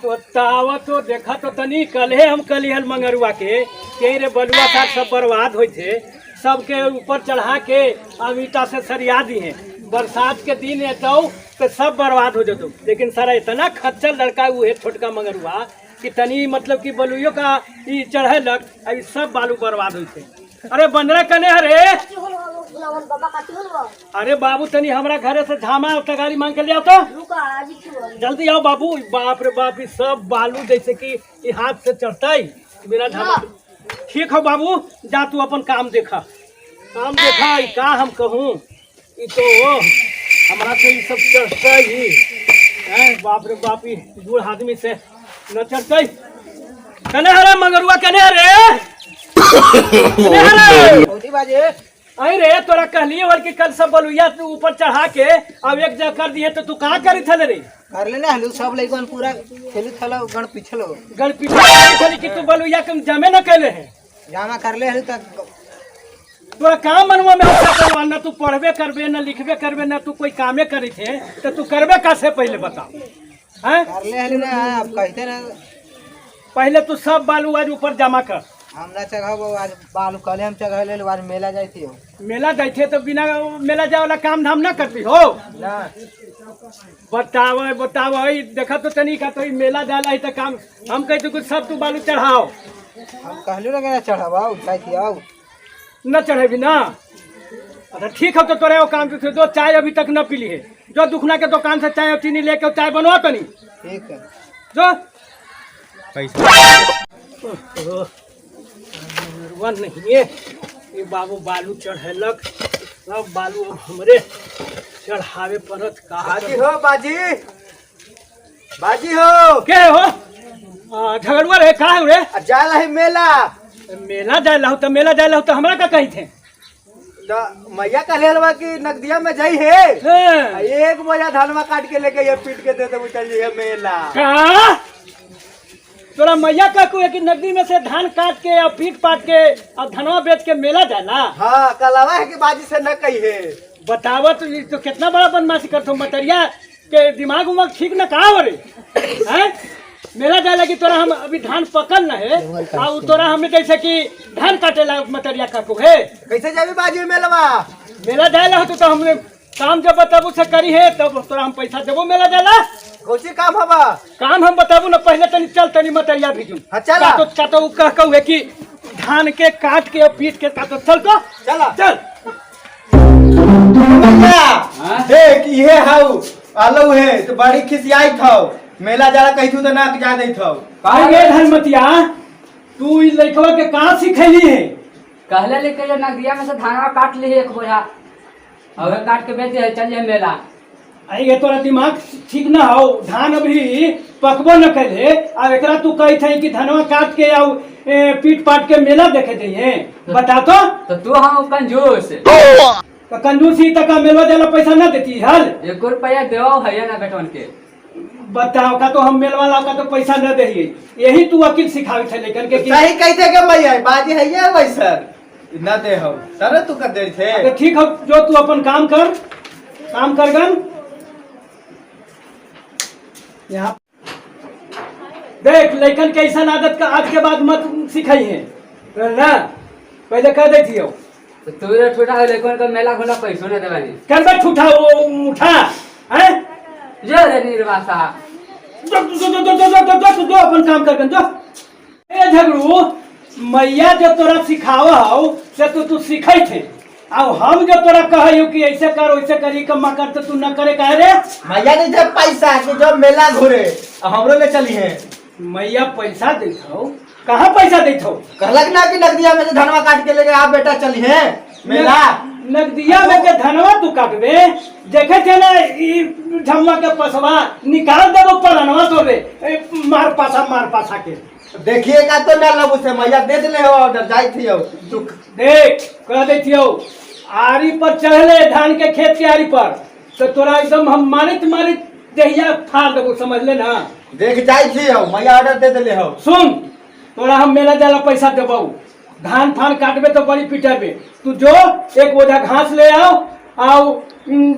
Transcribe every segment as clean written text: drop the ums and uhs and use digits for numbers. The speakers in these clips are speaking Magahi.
तो तावा तो देखा तो तनी कलहे हम कलिहल मंगरुआ के के रे बलुआ साग सब बर्बाद होई थे, सबके ऊपर चढ़ा के अब ईटा से सरिया दी है। बरसात के दिन है तो सब बर्बाद हो जतो। लेकिन सारा इतना खच्चर लड़का वो है छोटका मंगरुआ कि तनी मतलब कि बलुइयो का ई चढ़े लग अब सब बालू बर्बाद होई थे। अरे बंदरा कने हरे, अरे बाबू तनी हमरा घरे से झामा तगारी मांग के ले आओ तो जल्दी आओ बाबू। बाप रे बाप, ई सब बालू जैसे कि ई हाथ से चढ़ता है बिना झामा। ठीक हो बाबू, जा तू अपन काम देखा, काम देखा। ई का हम कहूँ, ई तो हमरा से ई सब चढ़ता ही हैं। बाप रे बाप, ई बूढ़ आदमी से न चढ़ता। कने हरे मगरुआ, कने हरे, कने हरे? कौची बाजे? अरे रे तोरा कहलिए हल कि कल सब बलुइया तू ऊपर चढ़ा के अब एक जगह कर दिए, तो तू कहाँ करी थले रे? कर लेना हलू सब लइकन पूरा खेलू थलो गण पिछलो। गल पीछे करी थली कि तू बलुइया कम जमे न कैले है? जामा कर ले हलू तक। तोरा काम मनवा में हम करवा न, तू पढ़बे करबे न, लिखबे करबे न, तू कोई कामे करी थे तो तू करबे कैसे, पहले बताओ हैं? कर ले हलू ना, अब कहते ना। पहले तू सब बालू आज ऊपर जमा कर। हम ना चढ़ब आज बालू, कल हम चढ़ ले, आज मेला जाई थी। मेला जाते तो बिना मेला जाए वाला काम धाम ना करती हो? ना। बताओ बताओ, देखा तो तनी का तो ई मेला जाला है तो काम हम कहते कुछ सब तू बालू चढ़ाओ। हम कहलू ना कि ना चढ़ब, आओ जाई थी आओ। न चढ़ेबी ना? अच्छा ठीक है, तो तोरे वो काम तो जो चाय अभी तक न पीली है, जो दुखना के दुकान से चाय और चीनी लेके चाय बनवा तनी। ठीक है। जो पैसा मरुआ नहीं है ये बाबू, बालू चढ़ेलक सब बालू अब हमरे चढ़ावे पड़त का। बाजी हो, बाजी, बाजी हो। के हो झगड़ुआ रे, का हो रे? जाला है मेला। मेला जाए हो तो मेला जाए हो तो हमरा का कही थे? तो मैया कहले हलवा कि नगदिया में जाई है। हाँ। एक बोझा धनवा काट के लेके ये पीट के दे दे, चल जाइए मेला। का तोरा मैया का को कि नदी में से धान काट के और पीट पाट के और धनवा बेच के मेला जाला? हाँ, कलवा है कि बाजी से न कही है। बतावा तो, ये तो कितना बड़ा बदमाशी करतो, मतरिया के दिमाग उमाग ठीक न कहा हो रे हैं? मेला जाए लगी तोरा हम अभी धान पकल न है और तोरा हमें जैसे कि धान काटे ला मतरिया का को है। कैसे जाबी बाजी मेलवा? मेला जाए ला हो तो हमने काम जब बताबू से करी है तब तोरा हम पैसा देबो मेला जाला। कौची काम हवा? काम हम बताबू ना, पहले तनी चल तनी मतरिया भेजू। हाँ, चला। का तो कह कहू है कि धान के काट के और पीट के का तो चल तो। चला। चल। भैया देख, ये हाउ आलू है तो बड़ी खिसियाई थौ, मेला जाला कही थू तो नाक जा दई थौ। अरे धनमतिया, तू ई लइकवा के कहाँ सिखैली है? कहले लेके जो नदिया में से धानवा काट ली एक बोझा और काट के बेच दे, चल जाए मेला। अरे ये तोरा दिमाग ठीक ना हो, धान अभी पकबो न कैले अब एकरा तू कही थे कि धनवा काट के आउ पीट पाट के मेला देखे जाइए, बता तो। तो तू हम कंजूस। तो कंजूसी तक मेलवा जाला पैसा ना देती हल? एक रुपया देवा है ना बेटवन के। बताओ का तो हम मेलवा लाओ का तो पैसा न दे, यही तू वकील सिखावे थे लेकिन के कि सही कहते के भैया, बाजी है ये वैसर न दे हो सर तू कर दे थे। तो ठीक हो, जो तू अपन काम कर, काम कर गन। यहाँ देख, लइकन के ऐसा आदत का आज के बाद मत सिखाई है ना, पहले कह देती हो। तो तू रे ठूठा हो लेकिन का मेला घोला पैसो ना देवानी। कर बे ठूठा वो उठा हैं। जो रे निर्वासा। जो जो जो जो जो जो जो जो अपन काम कर गन जो। ए झगड़ू, मैया जो तोरा सिखावा हो से तो तू सिखै थे, अब हम जो तोरा कहयू कि ऐसे कर वैसे कर ई कम्मा कर तो तू न करे काहे रे? मैया नहीं थे पैसा कि जो मेला घूरे हमरो ले चली है। मैया पैसा देत हो? कहाँ पैसा देत हो? कहलक ना कि नगदिया में से धनवा काट के लेके आ बेटा चली है मेला। नगदिया में के धनवा तू काटबे? देखे थे ना ई झम्मा के पसवा निकाल देबो पलनवा तोरे, ए, मार पासा मार पासा के। देखिए का तो ना लगू से मैया दे दिले हो ऑर्डर जाई थी हो तू। देख, कह दै छियौ, आरी पर चढ़ले धान के खेत के आरी पर तो तोरा एकदम हम मारित मारित देहिया फाड़ देबो, समझ ले ना। देख, जाई थी हो, मैया ऑर्डर दे दिले हो। सुन, तोरा हम मेला जाला पैसा देबौ, धान फान काटबे तो बड़ी पिटेबे। तू जो एक बोझा घास ले आओ आओ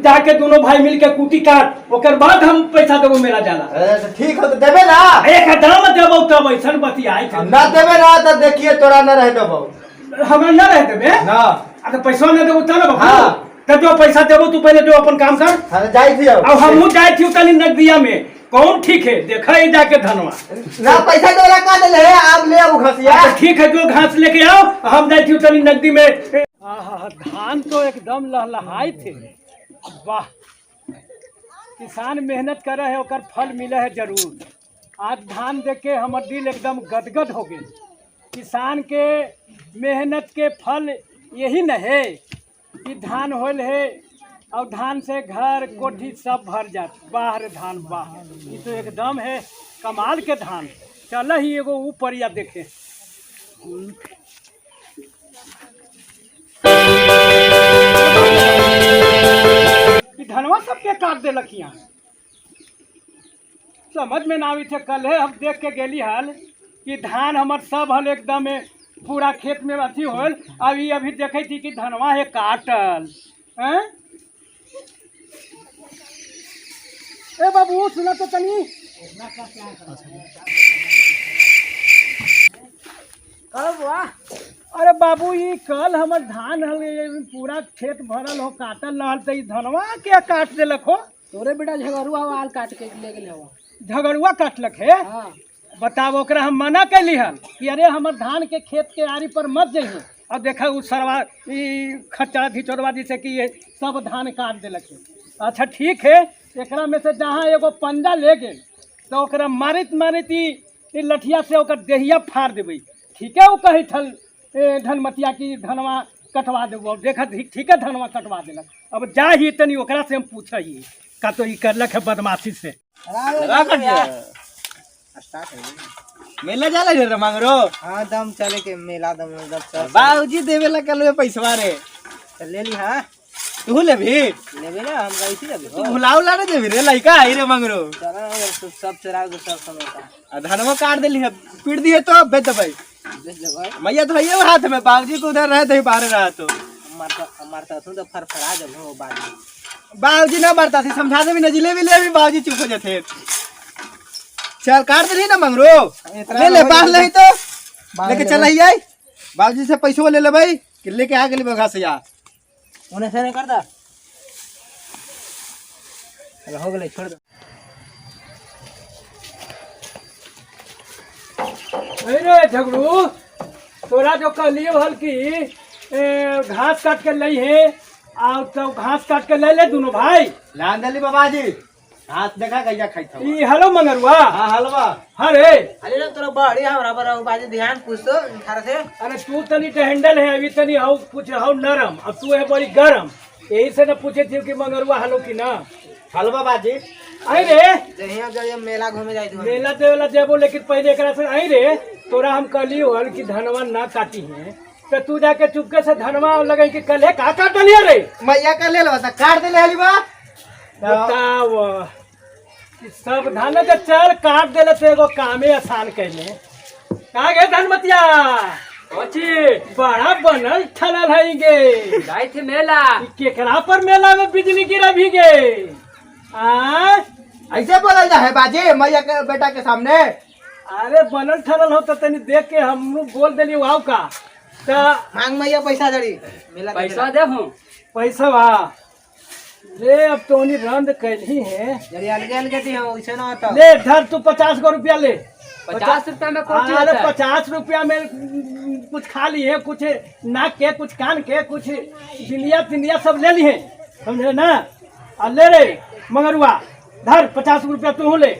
जाके दोनों भाई मिल के कुटी काट, ओकर बाद हम पैसा देबो मेला जाला। अरे तो ठीक हो तो देबे ना। एकदम देबो तब ऐसन बतियाई थे। ना देबे ना तो देखिए तोरा ना रह देबो। हमरा ना रह देबे? ना। आ तो पैसा ना देबो तब ना बाबू। हाँ। तो जो पैसा देबो तू पहले जो अपन काम कर। हाँ, जाई थी अब। अब हमहू जाए थी तनी नदिया में, कौन ठीक है देखा ही जाके धनवा। ना पैसा देला का देले है, आप ले आऊ घसिया। अच्छा ठीक है, जो घास लेके आओ, हम जाए थी तनी नदी में। आहा, धान तो एकदम लहलहाई थे। वाह, किसान मेहनत करे है ओकर फल मिले है जरूर। आज धान देख के हमर दिल एकदम गदगद हो गए। किसान के मेहनत के फल यही न है कि धान होल है और धान से घर कोठी सब भर जात। वाह रे धान वाह, ये तो एकदम है कमाल के धान। चल ही एगो ऊपर या देखे। ई धनवा सबके काट देलक यहाँ, समझ में ना आवी थे। कल है हम देख के गेली हल कि धान हमर सब हल एकदम पूरा खेत में अथी होल। अभी अभी देखे थी कि धनवा है काटल हैं। ए बाबू सुना तो तनी। अरे बाबू ये कल हमर धान हल पूरा खेत भरल हो काटल रहल, तो ई धनवा के काट देलक हो? तोरे बेटा झगड़ुआ आल काट के ले गेल हो। झगड़ुआ काटलक है? हाँ। बताओ, ओकरा हम मना कैली हन कि अरे हमर धान के खेत के आरी पर मत जइहे। अब देखा उ सरवा ई खच्चरा धिचोरवा जैसे कि ये सब धान काट देलक है। अच्छा ठीक है, एकरा में से जहाँ एगो पंजा ले गेल तो ओकरा मारित मारित ई लठिया से ओकर देहिया फाड़ देबै। ठीक है, वो कही थल धनमतिया की धनवा कटवा देबो। देखा ठीक है, धनवा कटवा देलक। अब जा ही तनी ओकरा से हम पूछ ही का तो ई करलक है बदमाशी से। मेला जाला रे मांगरो। हाँ दम चले के मेला दम दम सब। बाबूजी देवे ला कल पैसवा रे। तो ले ली। हाँ तू लेबी? लेबे ना, हम कैसे लेबे? तू भुलाव ला रे देबी रे लइका आई रे मांगरो। चला ना, सब चोरा के सब समोसा। आ धनवा काट देली है, पीट दिए तो बेच देबै। बेच देबै। मैया तो है हाथ में, बाबूजी को उधर रहे थे बाहर रहा तो। मारता मारता तू तो फरफरा जब हो बाद में। बाबूजी ना मारता थी, समझा देबी ना जिलेबी लेबी, बाबूजी चुप हो जाते। चल काट देली ना मंगरो, ले ले बाहर ले तो लेके चल आई आई। बाबूजी से पैसो ले लेबै कि लेके आ गेली बघा से या। उन्हें से नहीं करता। अरे हो गेलै, छोड़ दो। अरे झगड़ू, तोरा जो कहलियो हल कि घास काट के लई है, और तो घास काट के ले ले दोनों भाई। लान देली बाबाजी, घास देखा गैया खाई था। ई हेलो मंगरुआ। हाँ हलवा। हाँ रे। अरे ना तोरा बढ़िया हमरा पर बाजी ध्यान पूछ तो थारा से। अरे तू तनी टहंडल है, अभी तनी हौ कुछ हौ नरम, अब तू है बड़ी गरम, यही से ना पूछे थी कि मंगरुआ हलो कि ना। हलवा बाजी। आई रे जहिया जहिया मेला घूमे जाई थी। मेला देवेला जेबो, लेकिन पहले एकरा से आई रे तोरा हम कहलियो हल कि धनवा ना काटी है, तो तू जाके चुपके से धनवा लगे कि कल है का काट लिया रे? मैया का ले लो काट देले हलवा। बताओ सब धान के चल काट देले तो एगो कामे आसान कैले। का गे धनमतिया? कोची बड़ा बनल ठलल है गे। जाई थी मेला। ई केकरा पर मेला में बिजली गिरा भी गे? आ ऐसे बोलल जा है बाजी मैया के बेटा के सामने? अरे बनल ठलल हो तो तनी देख के हम बोल देली वाव का। त मांग मैया पैसा जड़ी मेला पैसा देहूं। पैसा वा ले, अब तो उन्हीं रंद कैली है। जड़ी अलगे अलगे दी हम वैसे ना होता। ले धर तू 50 गो रुपया ले। 50 रुपया में कोची अरे होता है? 50 रुपया में कुछ खा लिए, कुछ नाक के, कुछ कान के, कुछ बिंदिया तिंदिया सब ले लिए, समझे ना? आ ले रे मंगरुआ, धर 50 रुपया तू ले।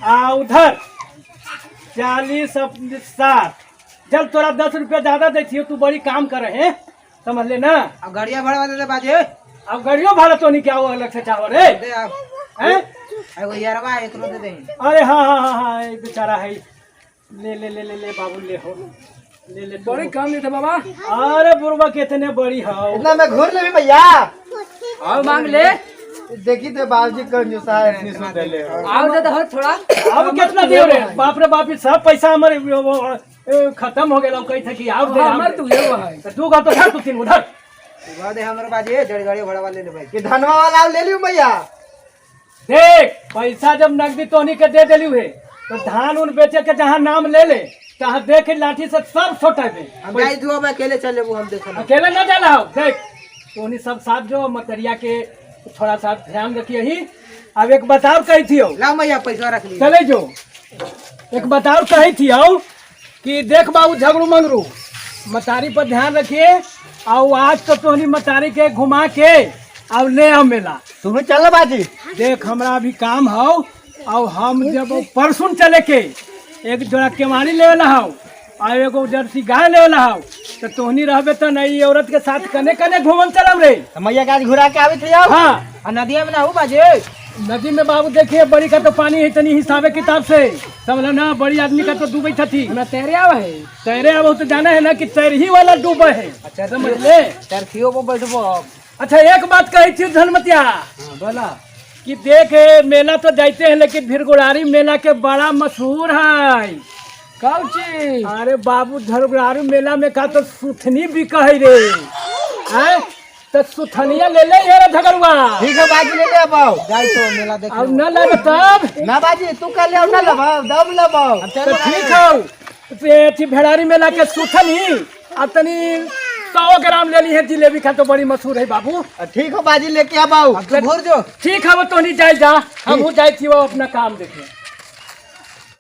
आ उधर 40 60, चल तोरा 10 रुपया ज्यादा दै छियो, तू बड़ी काम करे है, समझ ले ना? अब गाड़िया भाड़ा दे दे बाजे। अब गाड़ियों भाड़ा तो नहीं क्या वो अलग से चाहो रे? दे अब। हैं? एगो यारवा एकरो दे दे। अरे हाँ हाँ हाँ हाँ, ये बेचारा है, ले ले ले ले ले बाबू ले हो, ले ले। बड़ी कम नहीं था बाबा। अरे बुढ़वा कितने बड़ी हो। इतना मैं घूर लेबी भैया। और मांग ले। देखी थे बाबूजी कंजूसा है, इतनी सुन ले। और दे दो थोड़ा। अब कितना दियो रे? बाप रे बाप, सब पैसा हमारे खत्म हो गया। कही थे कि आओ दे, हमर तू ये है। तो दू गो तो धर, तू तीन गो धर। दे हमरो बाजी जड़ गाड़ी भाड़ा ले ले भाई। ये धनवा वाला ले लियो मैया। देख पैसा जब नकदी तोहनी के दे देली है तो धान उन बेचे के जहाँ नाम ले ले तहाँ देख लाठी से सब छोटे हम जाई धुआ में अकेले चल लेबू हम देखो। अकेले न जाला हो। देख तोहनी सब साथ जो मतरिया के थोड़ा सा ध्यान रखिए ही। अब एक बताओ कही थी हो। ला मैया पैसा रख ली। चले जो एक बताओ कही थी हो कि देख बाबू झगड़ू मंगरू मतारी पर ध्यान रखिए और आज तो तोहनी मतारी के घुमा के अब ले आओ मेला। तुम चल बाजी। देख हमरा अभी काम हो और हम जब परसुन चले के एक जोड़ा केवाड़ी लेवला हो और एगो जर्सी गाय लेवला हो तो तोहनी रहबे तो नहीं औरत के साथ कने कने घूमन चलब रे। मैया गाज घुरा के आवे थे आओ। हाँ आ नदिया में ना हो बाजी। नदी में बाबू देखिए बड़ी का तो पानी है तनी हिसाबे किताब से समझ ना, बड़ी आदमी का तो डूबे थी। हमरा तैरे आवे है। तैरे अब तो जाना है ना कि तैरही वाला डूबे है। अच्छा समझ ले। तरखियो पर बैठबो अब। अच्छा एक बात कही थी धनमतिया हां बोला। कि देख मेला तो जाते हैं लेकिन भिरगुड़ारी मेला के बड़ा मशहूर है। कौन चीज? अरे बाबू धरगुड़ारी मेला में का तो सुथनी भी कहे रे हैं तो सुथनिया ले ले यार झगड़ुआ। ठीक है बाजी ले ले अब। जाई तो मेला देख। अब न लगे तब ना बाजी तू कर ले ना लबाओ दम लबाओ। तो ठीक हो तो अथी भेड़ारी मेला के सुथनी अब तनी 100 ग्राम ले ली है जिलेबी खा तो बड़ी मशहूर है बाबू। ठीक हो बाजी लेके अब आओ। अब तो घूर जो। ठीक है वो तो नहीं जाए जा हम जाए थी वो अपना काम देखे।